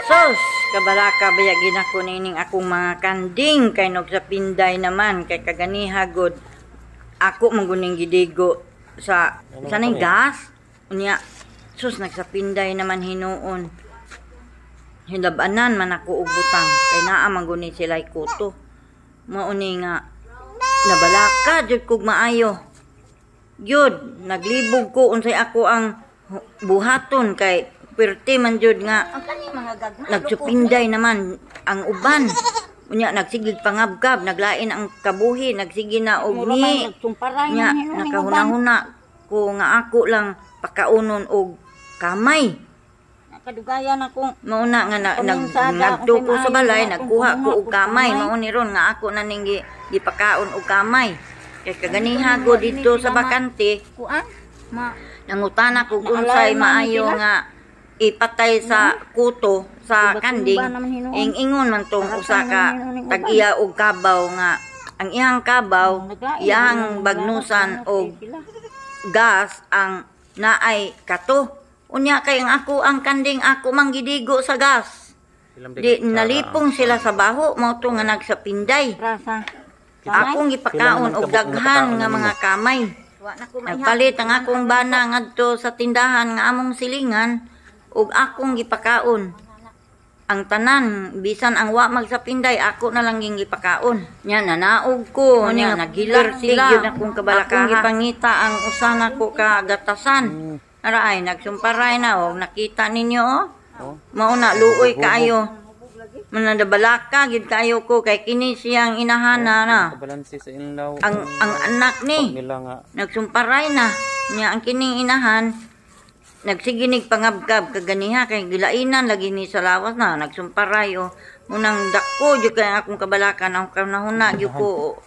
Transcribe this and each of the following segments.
Sos, kabalaka baya ginako nining akong mga kanding kay nagsapinday naman kay kaganiha god ako man guning gidigo sa Ano sa ning kami? Gas. Unya, sus, nagsapinday naman hinuon. Hilabanan man ako og butang kay naa man guni sila kuto. Mao ni nga nabalaka jud kog maayo. Gyud naglibog ko unsay ako ang buhaton kay perti man jud nga Ang kani mga gagmay. Nagsupinday naman ang uban. Unya nagsigig pangabkab, naglain ang kabuhi, nagsige na og Mura man ni. nagsumparay Nya man hinuon ning uban. Nakahuna-huna ko nga ako lang pakaunon og kamay. Nakadugayan akong Mao na nga Paminsada, ngadto ko sa kung balay, maayo, nagkuha kung ko og kung kamay. kamay. Mao ni ron nga ako na ning gipakaon og kamay. Kay kaganiha ko didto sa bakante, Kuan ma nangutana ko Naalala unsay man maayo sila. Nga ipatay sa kuto sa Iba't kanding. iba naman hinuon. Ing-ingon man tong Karatan usa ka naman hinuon ning uban. tag-iya og kabaw nga ang iyang kabaw, Naglain, iyang naglain, bagnusan naglain og sila. Gas ang naay kato. Unya kay ang ako ang kanding ako manggidigo sa gas. Ilam Di nalipong sila sa baho, mao to nga nagsapinday. Rasa. Akong gipakaon Pila naman og kabuk daghan ang nga nakakaon mga kamay. Wa na ko maiha. Nagpalit ang akong bana ngadto sa tindahan nga among silingan ug akong gipakaon. Ang tanan, bisan ang wa magsapinday, ako na lang ging gipakaon. Nya nanaog ko, nya naghilar sila. Gyud akong kabalaka. Akong gipangita ang usa nako ka gatasan. Ara ay nagsumparay na og nakita ninyo oh. Oh. Mao na luoy kaayo. Manadabalaka gyud kaayo ko kay kini siyang inahana na. Kabalansi sa inlaw. Ang anak ni Nila nga. Nagsumparay na niya ang kining inahan, nagsiginig pangabkab kaganiha kay gilainan lagi ni sa lawas na nagsumparay o unang dako jud kay akong kabalakan ang kanahuna jud ko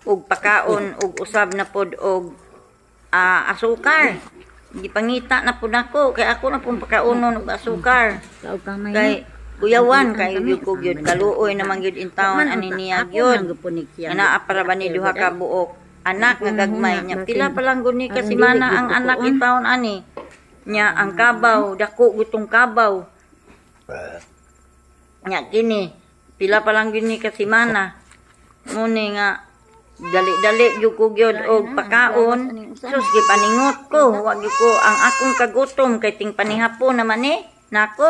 og pakaon og usab na pod og asukar. Gipangita na pod nako kay ako na pong pakaunon og asukar Kaog kamay. Kay kuyawan kay gyud ko gyud kaluoy naman gyud in taon ani niya gyud. Nga naa para ba ni duha ka buok anak nga gagmay niya. Pila pa lang gud ni ka semana ang anak in taon ani. Nya ang kabaw, dako gutong kabaw. Nya kini pila pa lang gud ni ka semana. Muni nga dali-dali gyud ko gyud og pakaon. Sus, gipaningot ko, wa gyud ko ang akong kagutom kay ting panihapon naman eh. Nako,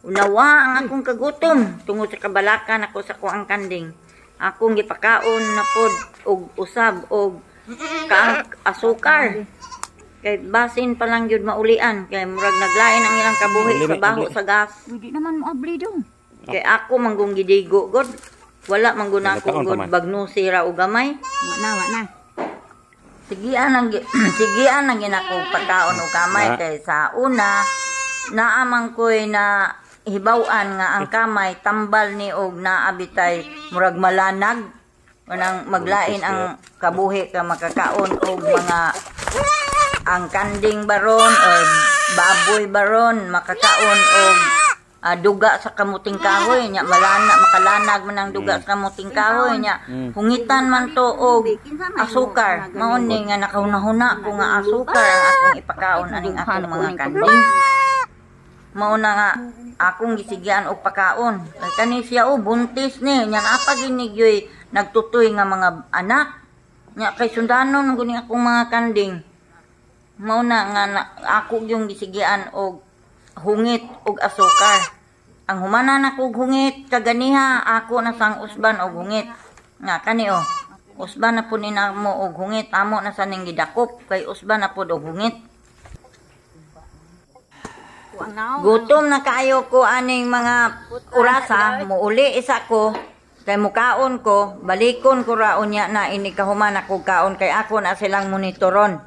unawa ang akong kagutom tungod sa kabalakan ako sa kuang kanding. Akong gipakaon na pod og usab og kaang asukar. Kay basin pa lang gyud maulian kay murag naglain ang ilang kabuhi sa Limit, baho limit. Sa gas. Hindi naman mo abli dong. Kay ako manggong gidigo god. Wala man gud ako Nagkaon pa god man. bagnusi ra og gamay. Wa na, wa na. Sigian ang ginako pagkaon og kamay Na. Kay sa una naamang ko'y na hibaw-an nga ang kamay tambal ni og naabitay murag malanag manang maglain ang kabuhi ka makakaon og mga ang kanding baron or baboy baron makakaon og duga sa kamuting kahoy nya malana makalanag man ang duga sa kamuting kahoy nya hungitan man to og asukar. Mao ni nga nakahuna-huna ko nga asukar ang akong ipakaon aning akong mga kanding. Mao na nga akong gisigyan og pakaon kay kani siya oh, buntis ni nya naa pa gini gyoy nagtutoy nga mga anak nya kay sundanon man guni akong mga kanding. Mao na nga ako yung gisigian og hungit og asukar. Ang humana na kog hungit kaganiha, ako na sang usban og hungit. Nga kani oh. Usban na pud ni namo og hungit, amo na sa ning gidakop kay usban na pud og hungit. Gutom na kaayo ko aning mga orasa, muuli isa ko kay mukaon ko, balikon ko ra unya na ini kahuman ako kaon kay ako na silang monitoron.